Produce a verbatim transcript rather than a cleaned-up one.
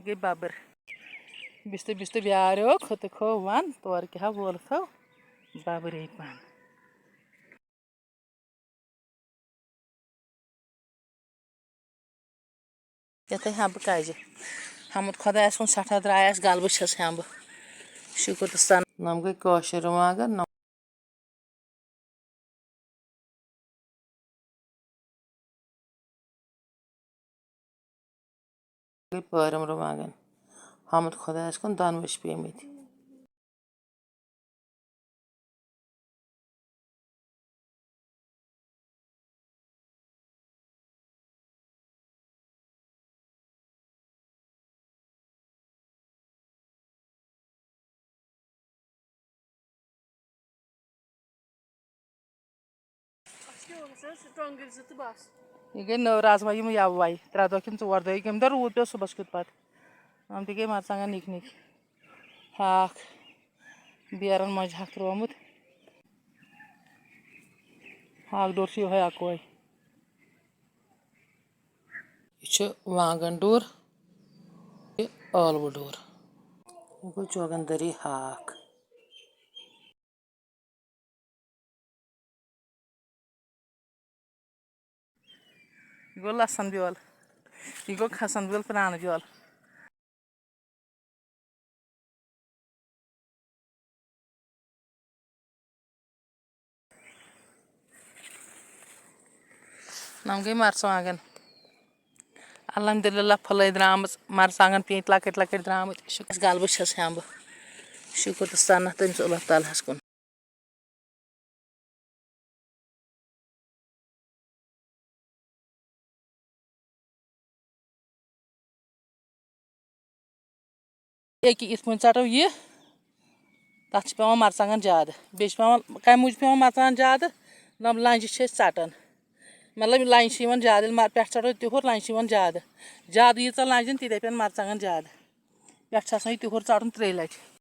گٔے بَبٕر۔ بِستہٕ بِستہٕ بیٛاریو کھٔتہٕ کھو وَن، تورٕ کیٛاہ ہا وول تھو بَبٕرے پَہَن۔ یَتھ ہے ہٮ۪مہٕ بہٕ کَجہِ۔ حمد خۄدایَس کُن سٮ۪ٹھاہ درٛاے اَسہِ گَلبہٕ چھَس ہٮ۪مہٕ بہٕ۔ شُکُر تہٕ سَن۔ نَم گٔے کٲشِر رُوانٛگَن، نَم گٔے پٲرِم رُوانٛگَن۔ حمد خۄدایَس کُن دۄنوَے چھِ پیٚمٕتۍ۔ یہِ گٔے نٔو رازما یِم یَوٕ وَے، ترٛےٚ دۄہ کِنہٕ ژور دۄہ، ییٚمہِ دۄہ روٗد پیوٚو صُبحَس کیُتھ پَتہٕ۔ یِم تہِ گٔے مَرژٕوانٛگَن نِکۍ نِکۍ۔ ہاکھ، بیرَن مۄنٛجہِ ہاکھ ترٛوومُت۔ ہاکھ ڈوٚر چھُ یِہوٚے اَکوے۔ یہِ چھُ وانٛگَن ڈوٚر، یہِ ٲلوٕ ڈوٚر۔ یہِ گوٚو چوگَن دٔری ہاکھ۔ یہِ گوٚو لَسَن بیول، یہِ گوٚو کھَسَن بیول، پرٛانہٕ بیول۔ نَم گٔے مَرژٕوانٛگَن۔ الحمدللہ پھٕلے درٛامٕژ، مَرژٕوانٛگَن پیٖنتۍ لۄکٕٹۍ لۄکٕٹۍ درٛامٕتۍ۔ شُکر گَلبہٕ چھَس ہٮ۪مہٕ بہٕ۔ شُکر تہٕ ثنا تٔمِس اللہ تعالیٰ ہَس کُن۔ ییٚکیٛاہ یِتھ پٲٹھۍ ژَٹو یہِ، تَتھ چھِ پٮ۪وان مَرژٕوانٛگَن زیادٕ۔ بیٚیہِ چھِ پٮ۪وان، کَمہِ موٗجوٗب پٮ۪وان مَرژٕوانٛگَن زیادٕ؟ نَم لَنٛجہِ چھِ أسۍ ژَٹان، مطلب، یہِ لَنٛجہِ چھِ یِوان زیادٕ، ییٚلہِ مَر-، پٮ۪ٹھ ژَٹو تِہُر، لَنٛجہِ چھِ یِوان زیادٕ۔ زیادٕ ییٖژاہ لَنٛجہِ یِن، تیٖتیٛاہ پٮ۪ن مَرژٕوانٛگَن زیادٕ۔ پٮ۪ٹھ چھُ آسان یہِ تِہُر ژَٹُن ترٛیٚیہِ لَٹہِ۔